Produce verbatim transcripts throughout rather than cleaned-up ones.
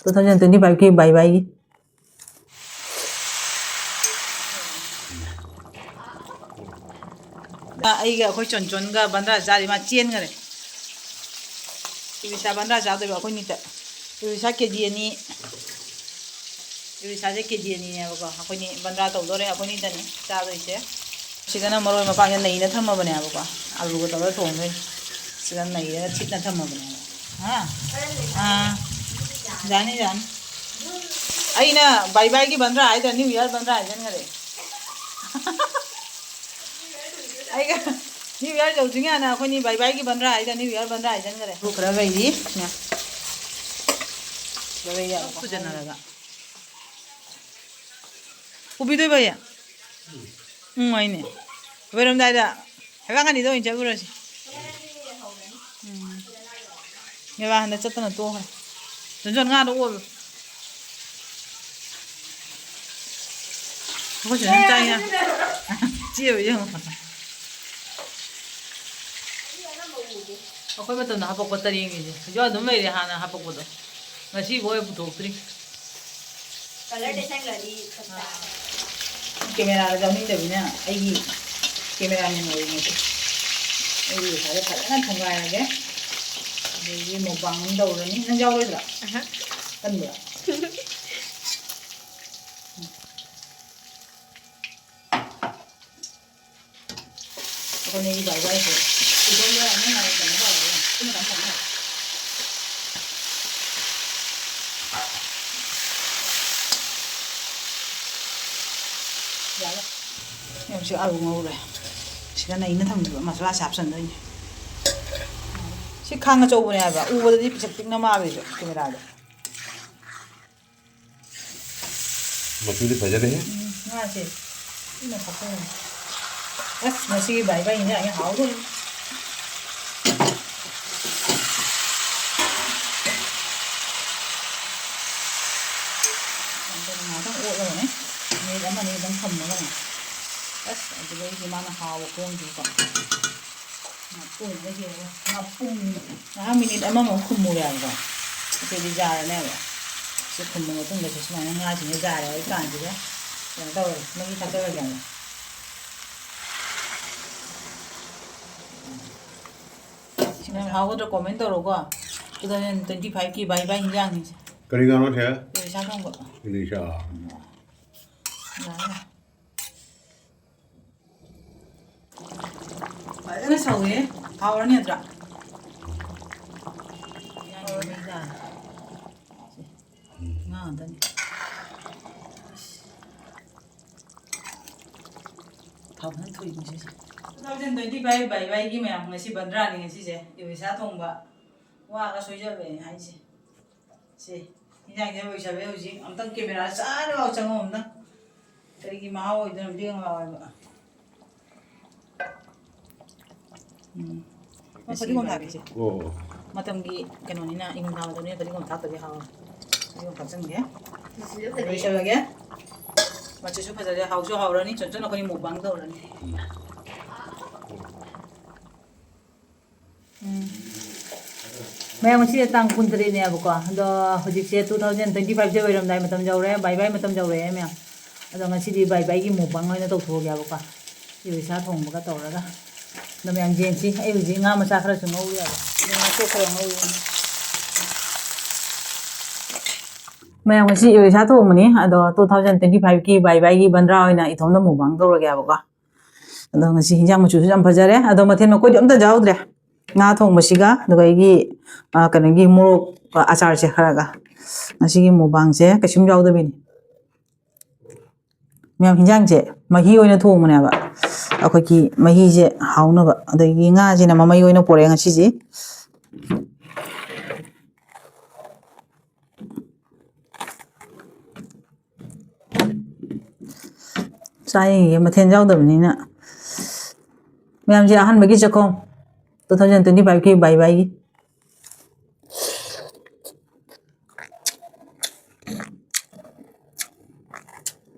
Two thousand twenty five ꯀꯤ bye bye ꯒꯤ꯫ ꯑꯩꯒ ꯑꯩꯈꯣꯏ ꯆꯣꯟꯆꯣꯟꯒ ꯕꯟꯗ꯭ꯔꯥ ꯆꯥꯔꯤ, ꯃꯥ ꯆꯦꯟꯈꯔꯦ꯫ ꯏꯕꯤꯁꯥ ꯕꯟꯗ꯭ꯔꯥ ꯆꯥꯗꯣꯏꯕ ꯑꯩꯈꯣꯏꯅꯤꯇ꯫ ꯏꯕꯤꯁꯥ ꯀꯦ ꯖꯤ ꯑꯅꯤ꯫ ꯏꯕꯤꯁꯥꯁꯦ ꯀꯦ ꯖꯤ ꯑꯅꯤꯅꯦꯕꯀꯣ꯫ ꯑꯩꯈꯣꯏꯅꯤ ꯕꯟꯗ꯭ꯔꯥ ꯇꯧꯗꯣꯔꯦ, ꯑꯩꯈꯣꯏꯅꯤꯗꯅꯤ ꯆꯥꯗꯣꯏꯁꯦ꯫ ꯁꯤꯗꯅ ꯃꯔꯣꯏ ꯃꯄꯥꯡꯁꯦ ꯅꯩꯅ ꯊꯝꯃꯕꯅꯦꯕꯀꯣ꯫ ꯑꯂꯨꯒ ꯇꯧꯔꯒ ꯊꯣꯡꯗꯣꯏꯅꯤ꯫ ꯁꯤꯗ ꯅꯩꯔꯒ ꯊꯤꯠꯅ ꯊꯝꯃꯕꯅꯦꯕ꯫ ꯍꯥ? ꯑꯥ꯫ ꯌꯥꯅꯤ, ꯌꯥꯅꯤ꯫ ꯑꯩꯅ bye bye ꯒꯤ ꯕꯟꯗ꯭ꯔꯥ ꯍꯥꯏꯗ꯭ꯔꯥ, New Year ꯕꯟꯗ꯭ꯔꯥ ꯍꯥꯏꯖꯟꯈꯔꯦ꯫ ꯑꯩꯒ New Year ꯌꯧꯗ꯭ꯔꯤꯉꯩ ꯍꯥꯟꯅ ꯑꯩꯈꯣꯏꯅꯤ bye bye ꯒꯤ ꯕꯟꯗ꯭ꯔꯥ ꯍꯥꯏꯗ New Year ꯕꯟꯗ꯭ꯔꯥ ꯍꯥꯏꯖꯟꯈ꯭ꯔꯦ꯫ ꯈꯔ ꯂꯩꯔꯤ꯫ ꯉꯥ꯫ ꯈꯔ ꯂꯩꯔꯤ꯫ ꯄꯨꯁꯟꯅꯔꯒ꯫ ꯄꯨꯕꯤꯗꯣꯏꯕ ꯑꯩ? ꯎꯝ, ꯍꯥꯏꯅꯦ꯫ ꯂꯣꯏꯔꯝꯗꯥꯏꯗ ꯍꯩꯕꯥꯡ ꯑꯅꯤꯗ ꯑꯣꯏꯅ ꯆꯠꯂꯨꯔꯁꯤ꯫ ꯎꯝ꯫ ꯃꯦꯕꯥ ꯍꯟꯗꯛ ꯆꯠꯇꯅ ꯇꯣꯛꯈ꯭ꯔꯦ꯫ ꯆꯟꯆꯟ, ꯉꯥꯗꯣ ꯑꯣꯜꯂꯨ꯫ ꯑꯩꯈꯣꯏ ꯁꯤꯗ ꯆꯥꯏꯅ꯫ ꯆꯦ ꯍꯣꯏ ꯌꯦꯡꯉꯣ꯫ ꯑꯩꯈꯣꯏ ꯃꯇꯝꯗ ꯍꯥꯄꯛꯄ ꯇꯔꯦꯡꯒꯤꯁꯦ ꯍꯧꯖꯤꯛ ꯑꯗꯨꯝ ꯂꯩꯔꯦ, ꯍꯥꯟꯅ ꯍꯥꯄꯛꯄꯗꯣ꯫ ꯉꯁꯤꯐꯥꯎ ꯍꯦꯛ ꯄꯨꯊꯣꯛꯇ꯭ꯔꯤ꯫ ꯀꯂꯔ ꯇꯩꯁꯟꯈ꯭ꯔꯗꯤ ꯆꯞ ꯆꯥꯔꯦ꯫ ꯀꯦꯃꯦꯔꯥꯗ ꯌꯥꯎꯅꯤꯡꯗꯕꯅꯤꯅ ꯑꯩꯒꯤ ꯀꯦꯃꯦꯔꯥꯃꯦꯟ ꯑꯣꯏꯔꯤꯉꯩꯗ ꯑꯩꯒꯤ ꯄꯩꯁꯥꯁꯦ ꯐꯖꯅ ꯊꯣꯡꯒꯥꯏꯔꯒꯦ꯫ ꯑꯗꯒꯤ ꯃꯨꯛꯕꯥꯡ ꯑꯃ ꯇꯧꯔꯅꯤ꯫ ꯅꯪ ꯌꯥꯎꯔꯣꯏꯗ꯭ꯔꯥ? ꯑꯍ꯫ ꯇꯟꯕ꯭ꯔꯥ? ꯑꯩꯈꯣꯏꯅ ꯏ ꯕꯥꯏ ꯕꯥꯏꯁꯦ ꯏꯊꯣꯡꯗ ꯑꯃꯨꯛ ꯉꯥꯏ ꯀꯩꯅꯣ ꯇꯧꯔꯒ ꯁꯤꯅ ꯀꯩꯅꯣ ꯇꯧꯔꯒ ꯌꯥꯔꯦ꯫ ꯌꯦꯡꯉꯨ, ꯁꯤ ꯑꯥꯂꯨ ꯉꯧꯔꯦ꯫ ꯁꯤꯗ ꯅꯩꯅ ꯊꯝꯈꯤꯕ ꯃꯁꯂꯥꯁꯦ ꯍꯥꯞꯆꯟꯗꯣꯏꯅꯦ꯫ ꯁꯤ ꯈꯥꯡ ꯑꯆꯧꯕꯅꯦ ꯍꯥꯏꯕ, ꯎꯕꯗꯗꯤ ꯄꯤꯁꯛ ꯄꯤꯛꯅ ꯃꯥꯜꯂꯤꯕ ꯀꯦꯃꯦꯔꯥꯗ꯫ ꯃꯆꯨꯗꯤ ꯐꯖꯔꯦꯍꯦ꯫ ꯎꯝ, ꯉꯥꯁꯦ ꯊꯤꯅ ꯊꯥꯛꯆꯜꯂꯦ꯫ ꯑꯁ, ꯉꯁꯤꯒꯤ ꯕꯥꯏ ꯕꯥꯏ ꯏꯟꯖꯥꯡꯁꯦ ꯍꯥꯎꯗꯣꯔꯤ꯫ ꯌꯥꯝ ꯀꯟꯅ ꯉꯥꯏꯍꯥꯛꯇꯪ ꯑꯣꯠꯂꯒꯅꯦ, ꯃꯤꯅꯤꯠ ꯑꯃ ꯑꯅꯤ ꯑꯗꯨꯝ ꯊꯝꯃꯒꯅꯦ꯫ ꯑꯁ, ꯑꯗꯨꯗꯩꯗꯤ ꯃꯥꯅ ꯍꯥꯎꯕ ꯈꯣꯡꯁꯤꯀꯣ꯫ ꯉꯥꯄꯨꯝ ꯑꯃ ꯍꯦꯛꯑꯒ, ꯉꯥꯄꯨꯝ ꯉꯥꯏꯍꯥꯛ ꯃꯤꯅꯤꯠ ꯑꯃꯃꯨꯛ ꯈꯨꯝꯃꯨꯔꯦꯕꯀꯣ꯫ ꯑꯗꯨꯗꯤ ꯌꯥꯔꯅꯦꯕ꯫ ꯊꯨꯝꯃ ꯃꯇꯨꯡꯗꯁꯨ ꯁꯨꯃꯥꯏꯅ ꯉꯥꯁꯤꯡꯁꯦ ꯌꯥꯔꯦ ꯍꯥꯏ ꯀꯥꯟꯁꯤꯗ ꯀꯩꯅꯣ ꯇꯧꯔꯦ, ꯃꯍꯤ ꯊꯥꯛꯆꯜꯂꯒꯦ꯫ ꯁꯤ ꯃꯌꯥꯝ ꯍꯥꯎꯒꯗ꯭ꯔꯥ comment ꯇꯧꯔꯣꯀꯣ꯫ Two thousand twenty five ꯀꯤ ꯕꯥꯏ ꯕꯥꯏ ꯍꯤꯟꯖꯥꯡꯅꯤꯁꯦ꯫ ꯀꯔꯤ ꯉꯥꯅꯣ ꯁꯦ? ꯏꯂꯤꯁꯥ ꯊꯣꯡꯕ꯫ ꯏꯂꯤꯁꯥ꯫ ꯌꯥꯔꯦ꯫ ꯐꯖꯅ ꯁꯧꯔꯦ꯫ ꯍꯥꯎꯔꯅꯤ ꯅꯠꯇ꯭ꯔꯥ? ꯍꯥꯎꯔꯅꯤ꯫ ꯉꯥ ꯉꯥꯛꯇꯅꯤ꯫ ꯐꯕꯅ ꯊꯣꯏꯕꯁꯦ꯫ Two thousand twenty five ꯕꯥꯏ ꯕꯥꯏꯒꯤ ꯃꯌꯥꯝ ꯉꯁꯤ ꯕꯟꯗ꯭ꯔꯥꯅꯤ ꯉꯁꯤꯁꯦ꯫ ꯏꯂꯤꯁꯥ ꯊꯣꯡꯕ꯫ ꯋꯥꯒ ꯁꯣꯏꯖꯕꯅꯦ ꯍꯥꯏꯁꯦ꯫ ꯁꯤ ꯏꯟꯖꯥꯡꯁꯦ ꯂꯣꯏꯁꯜꯂꯦ ꯍꯧꯖꯤꯛ꯫ ꯑꯝꯇꯪ camera ꯆꯥꯔꯒ ꯆꯪꯉꯣ ꯑꯝꯇꯪ꯫ ꯀꯔꯤꯒꯤ ꯃꯍꯥꯎ ꯑꯣꯏꯗꯣꯏꯅꯣ ꯂꯦꯡ ꯂꯥꯎꯋꯦꯕ꯫ ꯎꯝ꯫ ꯐꯗꯤꯒꯣꯝ ꯊꯥꯛꯀꯦ ꯏꯆꯦ꯫ ꯑꯣ꯫ ꯃꯇꯝꯒꯤ ꯀꯩꯅꯣꯅꯤꯅ, ꯏꯪꯊꯝꯊꯥ ꯃꯇꯝꯅꯤꯅ ꯐꯗꯤꯒꯣꯝ ꯊꯥꯛꯇꯗꯤ ꯍꯥꯎꯔꯣꯏ꯫ ꯐꯗꯤꯒꯣꯝ ꯊꯥꯛꯆꯟꯒꯦ꯫ ꯃꯆꯨꯁꯨ ꯐꯖꯔꯦ꯫ ꯂꯣꯏꯁꯜꯂꯒꯦ꯫ ꯃꯆꯨꯁꯨ ꯐꯖꯔꯦ, ꯍꯥꯎꯁꯨ ꯍꯥꯎꯔꯅꯤ, ꯆꯟꯆꯟ ꯑꯩꯈꯣꯏꯅꯤ mukbang ꯇꯧꯔꯅꯤ꯫ ꯎꯝ꯫ ꯎꯝ꯫ ꯃꯌꯥꯝ, ꯉꯁꯤꯁꯦ ꯇꯥꯡ ꯀꯨꯟꯇꯔꯦꯠꯅꯦꯕꯀꯣ꯫ ꯑꯗꯣ ꯍꯧꯖꯤꯛꯁꯦ two thousand twenty five ꯁꯦ ꯂꯣꯏꯔꯝꯗꯥꯏ ꯃꯇꯝ ꯌꯧꯔꯦ, ꯕꯥꯏ ꯕꯥꯏ ꯃꯇꯝ ꯌꯧꯔꯛꯑꯦ ꯃꯌꯥꯝ꯫ ꯑꯗꯣ ꯉꯁꯤꯗꯤ ꯕꯥꯏ ꯕꯥꯏꯒꯤ mukbang ꯑꯣꯏꯅ ꯇꯧꯊꯣꯛꯑꯒꯦꯕꯀꯣ꯫ ꯏꯂꯤꯁꯥ ꯊꯣꯡꯕꯒ ꯇꯧꯔꯒ꯫ ꯑꯗꯣ ꯃꯌꯥꯝ ꯌꯦꯡꯁꯤ꯫ ꯑꯩ ꯍꯧꯖꯤꯛ ꯉꯥ ꯃꯆꯥ ꯈꯔꯁꯨ ꯉꯧꯔꯤ ꯍꯥꯏꯕ꯫ ꯑꯗꯣ ꯉꯥ ꯈꯔ ꯉꯧꯔꯤ꯫ ꯃꯌꯥꯝ, ꯉꯁꯤ ꯏꯂꯤꯁꯥ ꯊꯣꯡꯕꯅꯤ꯫ ꯑꯗꯣ two thousand twenty five ꯀꯤ ꯕꯥꯏ ꯕꯥꯏꯒꯤ ꯕꯟꯗ꯭ꯔꯥ ꯑꯣꯏꯅ ꯏꯇꯣꯝꯇ mukbang ꯇꯧꯔꯒꯦꯕꯀꯣ꯫ ꯑꯗꯣ ꯉꯁꯤ ꯍꯤꯟꯖꯥꯡ ꯃꯆꯨꯁꯨ ꯌꯥꯝ ꯐꯖꯔꯦ꯫ ꯑꯗꯣ ꯃꯊꯦꯜ ꯃꯀꯣꯏꯗꯤ ꯑꯝꯇ ꯌꯥꯎꯗ꯭ꯔꯦ꯫ ꯉꯥ ꯊꯣꯡꯕꯁꯤꯒ, ꯑꯗꯨꯒ ꯑꯩꯒꯤ, ꯑ, ꯀꯩꯅꯣꯒꯤ ꯃꯣꯔꯣꯛ, ꯑ, ꯑꯆꯥꯔꯁꯦ ꯈꯔꯒ꯫ ꯉꯁꯤꯒꯤ mukbang ꯁꯦ ꯀꯩꯁꯨꯝ ꯌꯥꯎꯗꯕꯤꯅꯤ꯫ ꯃꯌꯥꯝ, ꯍꯤꯟꯖꯥꯡꯁꯦ ꯃꯍꯤ ꯑꯣꯏꯅ ꯊꯣꯡꯕꯅꯦꯕ꯫ ꯑꯩꯈꯣꯏꯒꯤ ꯃꯍꯤꯁꯦ ꯍꯥꯎꯅꯕ꯫ ꯑꯗꯒꯤ ꯉꯥꯁꯤꯅ ꯃꯃꯩ ꯑꯣꯏꯅ ꯄꯣꯔꯛꯑꯦ ꯉꯁꯤꯁꯦ꯫ ꯆꯥ ꯌꯦꯡꯉꯤꯒꯦ, ꯃꯊꯦꯜ ꯌꯥꯎꯗꯕꯅꯤꯅ꯫ ꯃꯌꯥꯝꯁꯦ ꯑꯍꯥꯟꯕꯒꯤ ꯆꯥꯛꯈꯨꯝ, two thousand twenty five ꯀꯤ ꯕꯥꯏ ꯕꯥꯏꯒꯤ꯫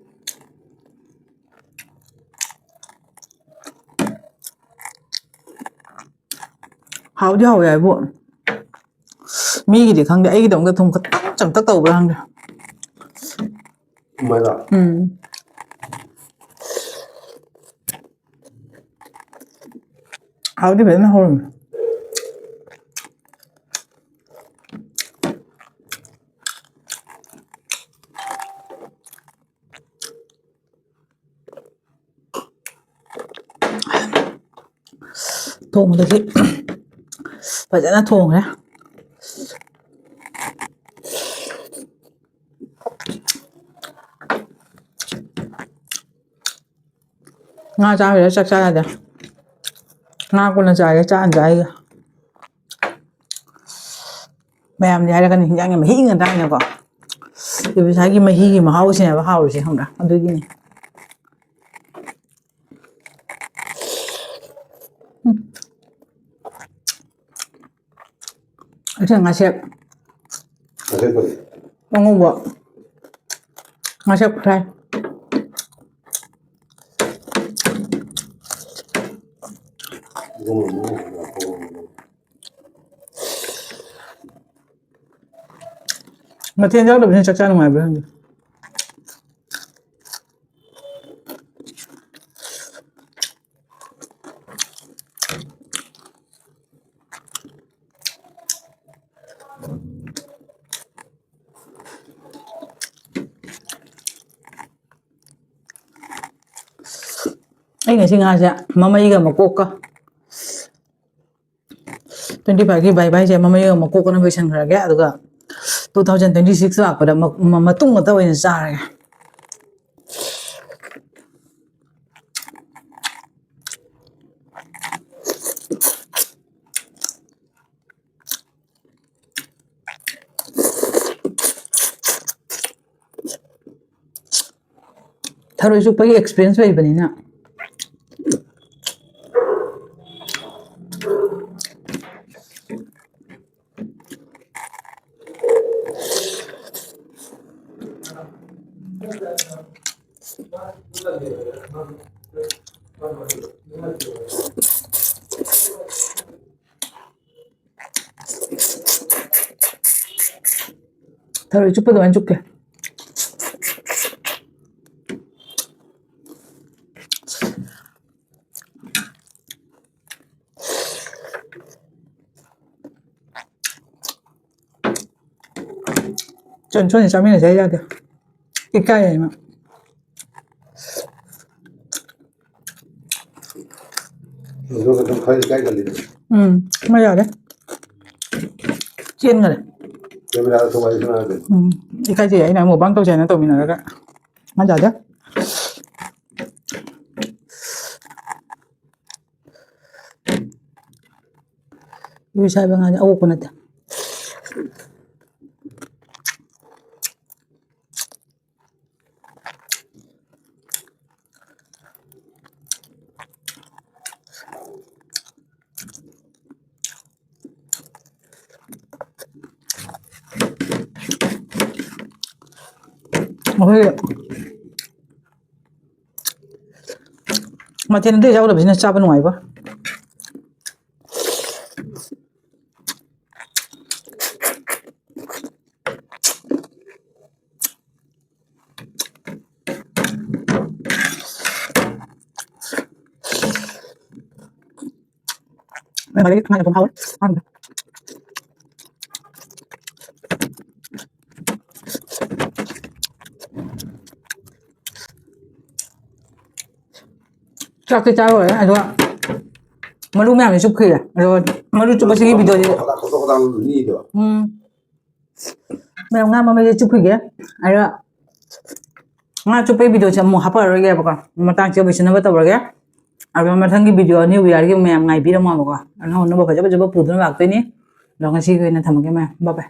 ꯍꯥꯎꯗꯤ ꯍꯥꯎꯋꯦ ꯍꯥꯏꯕꯨ, ꯃꯤꯒꯤꯗꯤ ꯈꯪꯗꯦ, ꯑꯩꯒꯤꯗꯃꯛꯇ ꯊꯨꯝ ꯈꯤꯇꯪ ꯆꯝꯇꯛ ꯇꯧꯕ꯭ꯔꯥ ꯈꯪꯗꯦ꯫ ꯃꯣꯏꯗꯣ꯫ ꯎꯝ꯫ ꯍꯥꯎꯗꯤ ꯐꯖꯅ ꯍꯧꯔꯝꯃꯦ꯫ ꯊꯣꯡꯕꯗꯗꯤ ꯐꯖꯅ ꯊꯣꯡꯈ꯭ꯔꯦ꯫ ꯉꯥ ꯆꯥꯕꯁꯤꯗ ꯆꯥꯛ ꯆꯥ ꯌꯥꯗꯦ꯫ ꯉꯥ ꯀꯣꯟꯅ ꯆꯥꯒꯦ, ꯆꯥꯛ ꯍꯥꯟꯅ ꯆꯥꯈꯤꯒꯦ꯫ ꯃꯌꯥꯝꯗꯤ ꯍꯥꯏꯔꯛꯀꯅꯤ, "ꯍꯤꯟꯖꯥꯡꯁꯦ ꯃꯍꯤ ꯉꯥꯛꯇ ꯍꯥꯏꯅꯀꯣ"꯫ ꯏꯕꯦꯁꯥꯒꯤ ꯃꯍꯤꯒꯤ ꯃꯍꯥꯎꯁꯤꯅꯦꯕ ꯍꯥꯎꯔꯤꯁꯦ, ꯈꯪꯕ꯭ꯔꯥ? ꯑꯗꯨꯒꯤꯅꯤ꯫ ꯎꯝ꯫ ꯑꯁꯤ ꯉꯥꯁꯦ ꯉꯁꯥꯏ ꯀꯔꯤ? ꯑꯉꯧꯕ꯫ ꯉꯥꯁꯦ fry꯫ ꯑꯗꯨꯒꯨꯝꯕ ꯃꯤ ꯑꯣꯏꯔꯗꯤ ꯌꯥꯝ ꯐꯕ꯫ ꯃꯊꯦꯜ ꯌꯥꯎꯗꯕꯁꯤꯅ ꯆꯥꯛ ꯆꯥ ꯅꯨꯡꯉꯥꯏꯕ꯭ꯔꯥ ꯈꯪꯗꯦ꯫ ꯑꯩ ꯉꯁꯤ ꯉꯥꯁꯦ ꯃꯃꯩꯒ ꯃꯀꯣꯛꯀ, twenty five ꯀꯤ bye bye ꯁꯦ ꯃꯃꯩꯒ ꯃꯀꯣꯛꯀꯅ ꯂꯣꯏꯁꯟꯈ꯭ꯔꯒꯦ, ꯑꯗꯨꯒ two thousand twenty six ꯂꯥꯛꯄꯗ ꯃ-, ꯃ-, ꯃꯇꯨꯡ ꯉꯥꯛꯇ ꯑꯣꯏꯅ ꯆꯥꯔꯒꯦ꯫ ꯊꯔꯣꯏ ꯆꯨꯞꯄꯒꯤ experience ꯂꯩꯕꯅꯤꯅ꯫ ꯊꯔꯣꯏ ꯆꯨꯞꯄ ꯑꯗꯨꯃꯥꯏꯅ ꯆꯨꯞꯀꯦ꯫ ꯆꯣꯟ ꯆꯣꯟꯁꯦ ꯆꯥꯃꯤꯟꯅꯁꯦ ꯍꯥꯏ ꯌꯥꯗꯦ꯫ ꯏꯀꯥꯏ ꯍꯥꯏꯃ꯫ ꯑꯗꯨꯒ ꯑꯗꯨꯝ ꯈꯔ ꯏꯀꯥꯏꯒꯜꯂꯤꯗꯅ꯫ ꯎꯝ, ꯃꯥ ꯌꯥꯔꯦ꯫ ꯆꯦꯟꯈꯔꯦ꯫ ꯀꯦꯃꯦꯔꯥꯗ ꯋꯥꯔꯤ ꯁꯥꯟꯅꯔꯗꯤ꯫ ꯎꯝ, ꯏꯀꯥꯏꯖꯩ꯫ ꯑꯩꯅ mukbang ꯇꯧꯁꯦ ꯍꯥꯏꯅ ꯇꯧꯃꯤꯟꯅꯔꯒ ꯃꯥ ꯌꯥꯗꯦ꯫ ꯏꯔꯣꯏ ꯁꯥꯏꯕ ꯉꯥꯗꯤ ꯑꯋꯣꯛꯄ ꯅꯠꯇꯦ꯫ ꯑꯩꯈꯣꯏ ꯃꯊꯦꯜ ꯑꯇꯩ ꯌꯥꯎꯗꯕꯁꯤꯅ ꯆꯥꯕ ꯅꯨꯡꯉꯥꯏꯕ꯫ ꯆꯥꯛꯇꯤ ꯆꯥꯔꯣꯏ, ꯑꯗꯨꯒ ꯃꯔꯨ ꯃꯌꯥꯝꯁꯦ ꯆꯨꯞꯈꯤꯔꯦ꯫ ꯑꯗꯣ ꯃꯔꯨ ꯆꯨꯞꯄꯁꯤꯒꯤ videoꯁꯦ, ꯈꯣꯇꯥ ꯈꯣꯇꯥ ꯈꯣꯇꯥ ꯅꯤꯗꯣ꯫ ꯎꯝ꯫ ꯃꯌꯥꯝ ꯉꯥ ꯃꯃꯩꯁꯦ ꯆꯨꯞꯈꯤꯒꯦ꯫ ꯑꯗꯨꯒ ꯉꯥ ꯆꯨꯞꯄꯩ videoꯁꯦ ꯑꯃꯨꯛ ꯍꯥꯞꯄꯛꯑꯔꯣꯏꯒꯦꯕꯀꯣ꯫ ꯃꯇꯥꯡꯁꯦ ꯂꯣꯏꯁꯤꯟꯅꯕ ꯇꯧꯔꯒꯦ꯫ ꯑꯗꯨꯒ ꯃꯊꯪꯒꯤ video new yearꯒꯤ ꯃꯌꯥꯝ ꯉꯥꯏꯕꯤꯔꯝꯃꯣꯕꯀꯣ꯫ ꯑꯅꯧ ꯑꯅꯧꯕ ꯐꯖ ꯐꯖꯕ ꯄꯨꯗꯨꯅ ꯂꯥꯛꯇꯣꯏꯅꯤ꯫ ꯑꯗꯣ ꯉꯁꯤꯒꯤ ꯑꯣꯏꯅ ꯊꯝꯃꯒꯦ ꯃꯌꯥꯝ꯫ Bye bye꯫